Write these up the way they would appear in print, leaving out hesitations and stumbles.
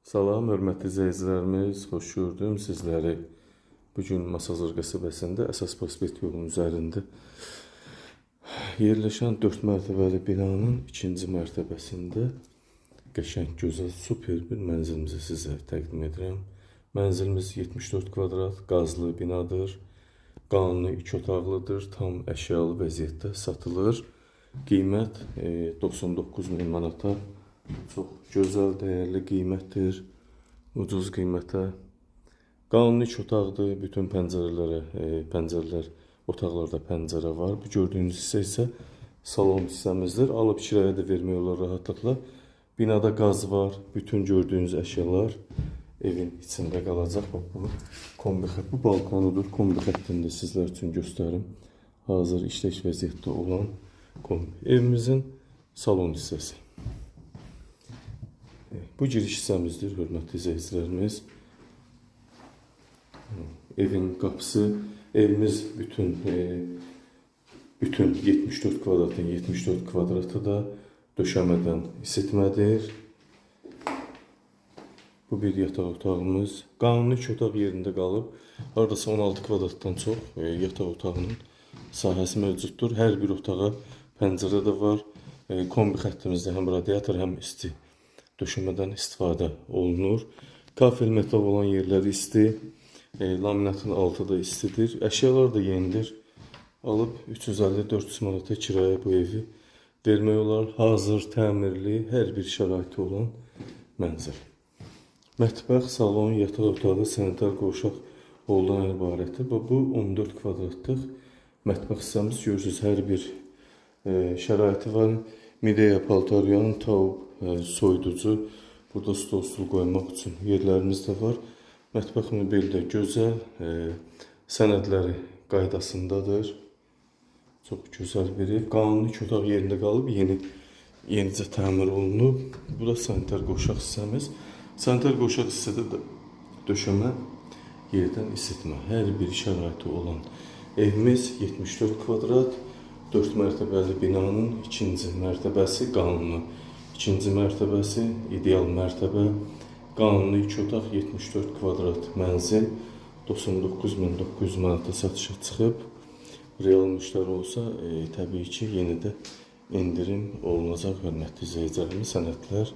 Salam, hörmətli izləyicilərimiz, xoş gördüm sizləri. Bu gün Masazır qəsəbəsində əsas prospekt yolunun üzərində yerləşən 4 mərtəbəli binanın ikinci mərtəbəsində qəşəng, gözəl, super bir mənzilimizi sizə təqdim edirəm. Mənzilimiz 74 kvadrat qazlı binadır. Qanuni 2 otaqlıdır, tam əşyalı vəziyyətdə satılır. Qiymət 99 min manata. Çox gözəl, dəyərli qiymətdir. Ucuz qiymətə. Qanuni iki otaqdır. Bütün pəncərələrə, pəncərələr, otaqlarda pəncərə var. Bu gördüyünüz hissə isə salon hissəmizdir. Alıb kiraya da vermək olar rahatlıqla. Binada qaz var. Bütün gördüyünüz əşyalar evin içində qalacaq. Bax bu kombi xətt, bu balkonudur. Kombi xəttini də sizlər üçün göstərim. Hazır işlək vəziyyətdə olan kombi. Evimizin salon hissəsi. Bu giriş hissəmizdir, hörmətli izləyicilərimiz. Evin qapısı, evimiz bütün 74 kvadratın 74 kvadratı da döşəmədən isitmədir. Bu bir yataq otağımız. Qanuni iki otaq yerində qalıb. Hardasa 16 kvadratdan çox yataq otağının sahəsi mövcuddur. Hər bir otağa pəncərə də var. Kombi xəttimizdə həm radiator, həm isti döşəmədən istifadə olunur. Kafel metal olan yerləri isti, laminatın altı da istidir. Əşyalar da yenidir. Alıb 350-400 manata kiraya bu evi vermək olar. Hazır, təmirli, hər bir şəraiti olan mənzil. Mətbəx, salon, yataq otağı, sanitar qovşaq holdan ibarətdir. Və bu 14 kvadratlıq mətbəx hissəmiz. Görürsünüz, hər bir şəraiti var. Midea paltaryan, taub soyuducu. Burada stol stul qoymaq üçün yerlərimiz də var. Mətbəx mebeli də gözəl, sənədləri qaydasındadır. Çox gözəl bir ev. Qanuni iki otaq yerində qalıb, yenicə təmir olunub. Bu da sanitar qovşaq hissəmiz. Sanitar qovşaq hissədə də döşəmə, yerdən isitmə, hər bir şəraiti olan evimiz 74 kvadrat, 4 mərtəbəli binanın ikinci mərtəbəsi qanuni. İkinci mərtəbəsi ideal mərtəbə. Qanuni iki otaq 74 kvadrat mənzil 99.900 manata satışa çıxıb. Real müştəri olsa, təbii ki, yenə də endirim olunacaq, hörmətli izləyicilərimiz. Sənədlər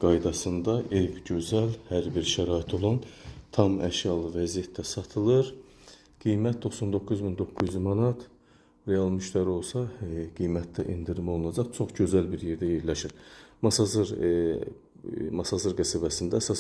qaydasında, ev gözəl, hər bir şərait olan, tam əşyalı vəziyyətdə satılır. Qiymət 99.900 manat. Real müştəri olsa, qiymətdə endirim olunacaq. Çox gözəl bir yerdə yerləşir. Masazır qəsəbəsində əsas